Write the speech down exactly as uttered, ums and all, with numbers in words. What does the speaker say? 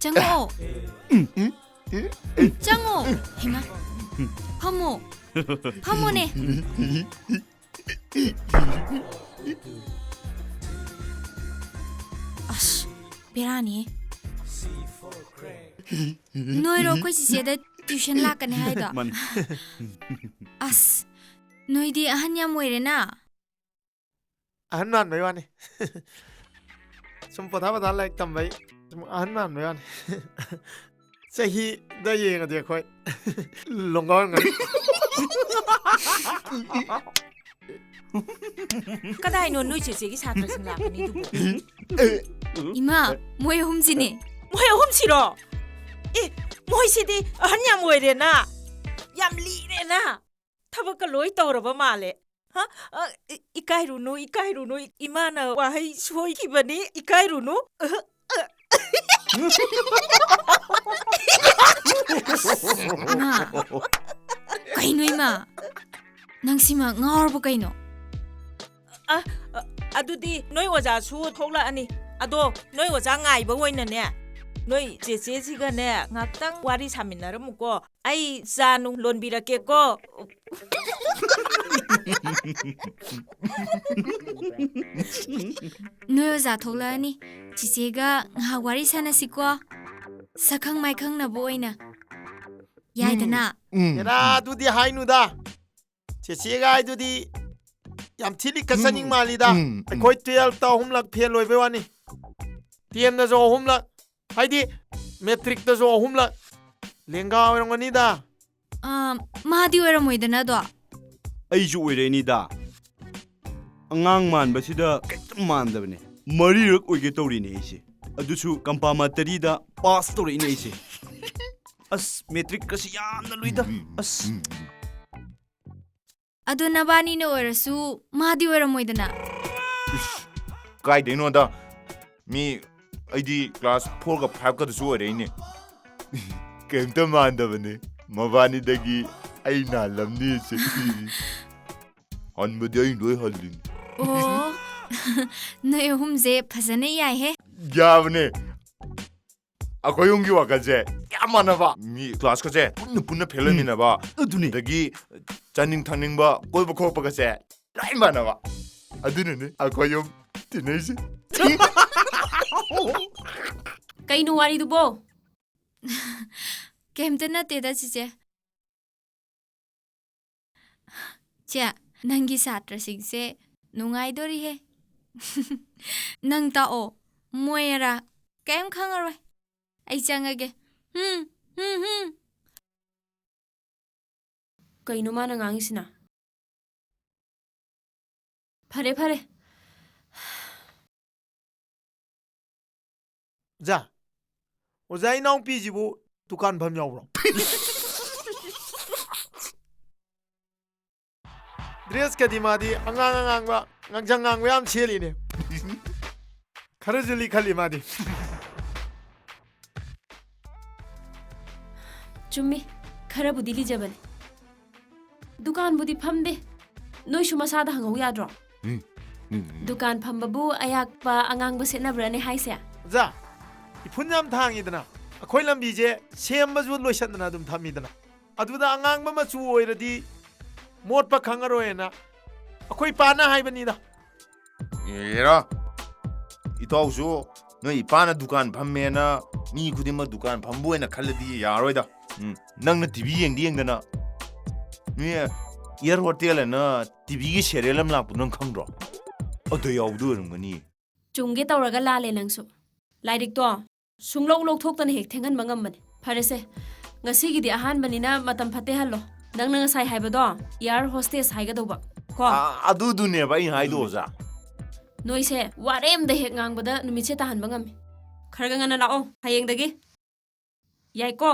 ꯆꯪꯉꯛꯑꯣ꯫ ꯆꯪꯉꯣ꯫ ꯍꯩꯃꯥ꯫ ꯐꯝꯃꯣ꯫ ꯐꯝꯃꯣꯅꯦ꯫ ꯑꯁ, ꯕꯦꯔꯥꯅꯤ꯫ ꯅꯣꯏꯔꯣ ꯑꯩꯈꯣꯏ ꯆꯤꯆꯦꯗ tuition ꯂꯥꯛꯀꯅꯤ ꯍꯥꯏꯗꯣ? ꯃꯥꯅꯤ꯫ ꯑꯁ, ꯅꯣꯏꯗꯤ ꯑꯍꯟ ꯌꯥꯝ ꯑꯣꯏꯔꯦꯅ꯫ ꯑꯍꯟ ꯃꯥꯟꯕꯩ ꯋꯥꯅꯤ꯫ ꯁꯨꯝ ꯄꯣꯊꯥ ꯄꯣꯊꯥ ꯂꯥꯏꯔꯤꯛ ꯇꯝꯕꯩ ꯁꯨꯝ ꯑꯍꯟ ꯃꯥꯟꯕꯩ ꯋꯥꯅꯤ꯫ ꯆꯍꯤꯗ ꯌꯦꯡꯉꯗꯤ ꯑꯩꯈꯣꯏ ꯂꯣꯡꯒꯥ ꯑꯣꯏꯔꯝꯒꯅꯤ꯫ ꯀꯗꯥꯏꯅꯣ ꯅꯣꯏ ꯆꯦꯆꯦꯒꯤ ꯁꯥꯇ꯭ꯔꯁꯤꯡ ꯂꯥꯛꯀꯅꯤꯗꯨꯕꯨ? ꯏꯃꯥ, ꯃꯣꯏ ꯑꯍꯨꯝꯁꯤꯅꯦ꯫ ꯃꯣꯏ ꯑꯍꯨꯝꯁꯤꯔꯣ? ꯑꯦ, ꯃꯣꯏꯁꯤꯗꯤ ꯑꯍꯟ ꯌꯥꯝ ꯑꯣꯏꯔꯦꯅ, ꯌꯥꯝ ꯂꯤꯔꯦꯅ, ꯊꯕꯛꯀ ꯂꯣꯏ ꯇꯧꯔꯕ ꯃꯥꯜꯂꯦ꯫ ꯍꯥ? ꯑ, ꯏ-, ꯏꯀꯥꯏꯔꯨꯅꯨ, ꯏꯀꯥꯏꯔꯨꯅꯨ, ꯏꯃꯥꯅ ꯋꯥꯍꯩ ꯁꯣꯏꯈꯤꯕꯅꯤ, ꯏꯀꯥꯏꯔꯨꯅꯨ꯫ ꯑꯍ, ꯑ꯫ ꯏꯃꯥ, ꯀꯩꯅꯣ ꯏꯃꯥ? ꯅꯪ ꯁꯤꯃ ꯉꯥꯎꯔꯕ ꯀꯩꯅꯣ? ꯑ, ꯑ, ꯑꯗꯨꯗꯤ ꯅꯣꯏ ꯑꯣꯖꯥꯁꯨ ꯊꯣꯛꯂꯛꯑꯅꯤ꯫ ꯑꯗꯣ ꯅꯣꯏ ꯑꯣꯖꯥ ꯉꯥꯏꯕ ꯑꯣꯏꯅꯅꯦ, ꯅꯣꯏ ꯆꯦꯆꯦꯁꯤꯒꯅꯦ ꯉꯥꯛꯇꯪ ꯋꯥꯔꯤ ꯁꯥꯃꯤꯟꯅꯔꯝꯃꯨꯀꯣ꯫ ꯑꯩ ꯆꯥ ꯅꯨꯡ ꯂꯣꯟꯕꯤꯔꯛꯀꯦꯀꯣ꯫ ꯅꯣꯏ ꯑꯣꯖꯥ ꯊꯣꯛꯂꯛꯑꯅꯤ꯫ ꯆꯤꯆꯦꯒ ꯉꯥꯏꯍꯥꯛ ꯋꯥꯔꯤ ꯁꯥꯟꯅꯁꯤꯀꯣ꯫ ꯁꯛꯈꯪ ꯃꯥꯏꯈꯪꯅꯕ ꯑꯣꯏꯅ꯫ ꯌꯥꯏꯗꯅ? ꯎꯝ, ꯎꯝ, ꯍꯦꯔꯥ, ꯎꯝ꯫ ꯑꯗꯨꯗꯤ ꯍꯥꯏꯅꯨꯗ꯫ ꯆꯦꯆꯦꯒ ꯍꯥꯏꯗꯨꯗꯤ ꯌꯥꯝ ꯊꯤ ꯂꯤꯈꯠꯆꯅꯤꯡ ꯎꯝ, ꯃꯥꯜꯂꯤꯗ꯫ ꯎꯝ, ꯎꯝ꯫ ꯑꯩꯈꯣꯏ twelfth ꯑꯍꯨꯝꯂꯛ fail ꯑꯣꯏꯕꯩ ꯋꯥꯅꯤ꯫ Tenthꯗꯁꯨ ꯑꯍꯨꯝꯂꯛ, ꯍꯥꯏꯗꯤ matricꯇꯁꯨ ꯑꯍꯨꯝꯂꯛ꯫ ꯂꯦꯡꯒꯥ ꯑꯣꯏꯔꯝꯒꯅꯤꯗ꯫ ꯑꯥ, ꯃꯥꯗꯤ ꯑꯣꯏꯔꯝꯃꯣꯏꯗꯅ ꯑꯗꯣ꯫ ꯑꯩꯁꯨ ꯑꯣꯏꯔꯛꯏꯅꯤꯗ꯫ ꯑꯉꯥꯡ ꯃꯥꯟꯕꯁꯤꯗ ꯀꯩꯝꯇ ꯃꯥꯟꯗꯕꯅꯦ꯫ ꯃꯔꯤꯔꯛ ꯑꯣꯏꯒꯦ ꯇꯧꯔꯤꯅꯦ ꯑꯩꯁꯦ꯫ ꯑꯗꯨꯁꯨ ꯀꯝꯄꯥꯃꯇꯔꯤꯗ pass ꯇꯧꯔꯛꯏꯅꯦ ꯑꯩꯁꯦ꯫ ꯑꯁ, matricꯀꯁꯤ ꯌꯥꯝꯅ ꯂꯨꯏꯗ꯫ ꯑꯁ꯫ ꯑꯗꯣ ꯅꯕꯥꯅꯤꯅ ꯑꯣꯏꯔꯁꯨ ꯃꯥꯗꯤ ꯑꯣꯏꯔꯝꯃꯣꯏꯗꯅ꯫ ꯏꯁ, ꯀꯥꯏꯗꯩꯅꯣꯗ? ꯃꯤ, ꯑꯩꯗꯤ class fourꯒ fiveꯀꯗꯁꯨ ꯑꯣꯏꯔꯛꯏꯅꯦ꯫ ꯀꯩꯝꯇ ꯃꯥꯟꯗꯕꯅꯦ꯫ ꯃꯕꯥꯅꯤꯗꯒꯤ ꯑꯩꯅ ꯍꯜꯂꯝꯅꯤ ꯁꯦ꯫ ꯍꯟꯕꯗꯤ ꯑꯩ ꯂꯣꯏ ꯍꯜꯂꯤꯅꯤ꯫ ꯑꯣ, ꯅꯣꯏ ꯑꯍꯨꯝꯁꯦ ꯐꯖꯅ ꯌꯥꯏꯍꯦ꯫ ꯌꯥꯕꯅꯦ꯫ ꯑꯩꯈꯣꯏ ꯑꯍꯨꯝꯒꯤ ꯋꯥꯈꯜꯁꯦ ꯌꯥꯝ ꯃꯥꯟꯅꯕ꯫ ꯃꯤ class ꯀꯁꯦ ꯄꯨꯟꯅ ꯄꯨꯟꯅ ꯐꯦꯜ ꯎꯝ꯫ ꯑꯣꯏꯃꯤꯟꯅꯕ꯫ ꯑꯗꯨꯅꯤ꯫ ꯑꯗꯒꯤ ꯆꯥꯅꯤꯡ ꯊꯛꯅꯤꯡꯕ, ꯀꯣꯏꯕ ꯈꯣꯠꯄꯒꯁꯦ ꯂꯣꯏ ꯃꯥꯟꯅꯕ꯫ ꯑꯗꯨꯅꯅꯦ ꯑꯩꯈꯣꯏ ꯑꯍꯨꯝ ꯇꯤꯟꯅꯩꯁꯦ꯫ ꯀꯩꯅꯣ ꯋꯥꯔꯤꯗꯨꯕꯣ? ꯀꯩꯝꯇ ꯅꯠꯇꯦꯗ, ꯆꯤꯆꯦ꯫ ꯆꯦ, ꯅꯪꯒꯤ ꯁꯥꯇ꯭ꯔꯁꯤꯡꯁꯦ ꯅꯨꯡꯉꯥꯏꯗꯣꯔꯤꯍꯦ꯫ ꯅꯪ ꯇꯥꯛꯑꯣ, ꯃꯣꯏ ꯑꯔꯥ ꯀꯩꯝ ꯈꯪꯉꯔꯣꯏ꯫ ꯑꯩ ꯆꯪꯉꯒꯦ꯫ ꯍꯨꯝ, ꯍꯨꯝ, ꯍꯨꯝ꯫ ꯀꯩꯅꯣ ꯃꯥꯅ ꯉꯥꯡꯉꯤꯁꯤꯅ? ꯐꯔꯦ, ꯐꯔꯦ꯫ ꯑꯣꯖꯥ, ꯑꯣꯖꯥ ꯏꯅꯥꯎꯄꯤꯁꯤꯕꯨ ꯗꯨꯀꯥꯟ ꯐꯝ ꯌꯥꯎꯕ꯭ꯔꯣ? Dress ꯀꯗꯤ ꯃꯥꯗꯤ ꯑꯉꯥꯡ ꯑꯉꯥꯡꯕ, ꯉꯥꯡꯁꯪ ꯉꯥꯡꯕ ꯌꯥꯝ ꯁꯦꯠꯂꯤꯅꯦ꯫ ꯈꯔꯁꯨ ꯂꯤꯈꯠꯂꯤ ꯃꯥꯗꯤ꯫ ꯆꯨꯝꯃꯤ, ꯈꯔꯕꯨꯗꯤ ꯂꯤꯖꯕꯅꯦ꯫ ꯗꯨꯀꯥꯟꯕꯨꯗꯤ ꯐꯝꯗꯦ꯫ ꯅꯣꯏꯁꯨ ꯃꯁꯥꯗ ꯍꯪꯍꯧ ꯌꯥꯗ꯭ꯔꯣ? ꯎꯝ, ꯎꯝ, ꯎꯝ꯫ ꯗꯨꯀꯥꯟ ꯐꯝꯕꯕꯨ ꯑꯌꯥꯛꯄ ꯑꯉꯥꯡꯕ ꯁꯦꯠꯅꯕ꯭ꯔꯅꯦ ꯍꯥꯏꯁꯦ? ꯑꯣꯖꯥ, ꯏꯐꯨꯟ ꯌꯥꯝ ꯊꯥꯡꯉꯤꯗꯅ, ꯑꯩꯈꯣꯏ ꯂꯝꯕꯤꯁꯦ ꯁꯦꯝꯕꯁꯨ ꯂꯣꯏꯁꯟꯗꯅ ꯑꯗꯨꯝ ꯊꯝꯃꯤꯗꯅ꯫ ꯑꯗꯨꯗ ꯑꯉꯥꯡꯕ ꯃꯆꯨ ꯑꯣꯏꯔꯗꯤ ꯃꯣꯠꯄ ꯈꯪꯉꯔꯣꯏꯅ ꯑꯩꯈꯣꯏ ꯄꯥꯅ ꯍꯥꯏꯕꯅꯤꯗ꯫ ꯑꯦꯔꯥ, ꯏꯇꯥꯎꯁꯨ ꯅꯣꯏ ꯏꯄꯥꯅ ꯗꯨꯀꯥꯟ ꯐꯝꯃꯦꯅ ꯃꯤ ꯈꯨꯗꯤꯡꯃꯛ ꯗꯨꯀꯥꯟ ꯐꯝꯕ ꯑꯣꯏꯅ ꯈꯜꯂꯗꯤ ꯌꯥꯔꯣꯏꯗ꯫ ꯎꯝ, ꯅꯪꯅ ꯇꯤ ꯚꯤ ꯌꯦꯡꯗꯤ ꯌꯦꯡꯗꯅ, ꯃꯤ Air Hotel ꯍꯥꯏꯅ ꯇꯤ ꯚꯤꯒꯤ serial ꯑꯃ ꯂꯥꯛꯄꯗꯣ ꯅꯪ ꯈꯪꯗ꯭ꯔꯣ? ꯑꯗ ꯌꯥꯎꯕꯗꯣ ꯑꯣꯏꯔꯝꯒꯅꯤ꯫ ꯆꯨꯝꯒꯦ ꯇꯧꯔꯒ ꯂꯥꯜꯂꯦ ꯅꯪꯁꯨ꯫ ꯂꯥꯏꯔꯤꯛꯇꯣ ꯁꯨꯡꯂꯧ ꯂꯧꯊꯣꯛꯇꯅ ꯍꯦꯛ ꯊꯦꯡꯍꯟꯕ ꯉꯝꯕꯅꯦ꯫ ꯐꯔꯦꯁꯦ, ꯉꯁꯤꯒꯤꯗꯤ ꯑꯍꯥꯟꯕꯅꯤꯅ ꯃꯇꯝ ꯐꯠꯇꯦ ꯍꯜꯂꯣ꯫ ꯅꯪꯅ ꯉꯁꯥꯏ ꯍꯥꯏꯕꯗꯣ air hostess ꯍꯥꯏꯒꯗꯧꯕ ꯀꯣ꯫ ꯑ-, ꯑꯗꯨꯗꯨꯅꯦꯕ ꯑꯩꯅ ꯍꯥꯏꯗꯣ, ꯑꯣꯖꯥ꯫ ꯅꯣꯏꯁꯦ ꯋꯥꯔꯦꯝꯗ ꯍꯦꯛ ꯉꯥꯡꯕꯗ ꯅꯨꯃꯤꯠꯁꯦ ꯇꯥꯍꯟꯕ ꯉꯝꯃꯤ꯫ ꯈꯔꯒ ꯉꯟꯅ ꯂꯥꯛꯑꯣ ꯍꯌꯦꯡꯗꯒꯤ꯫ ꯌꯥꯏꯀꯣ?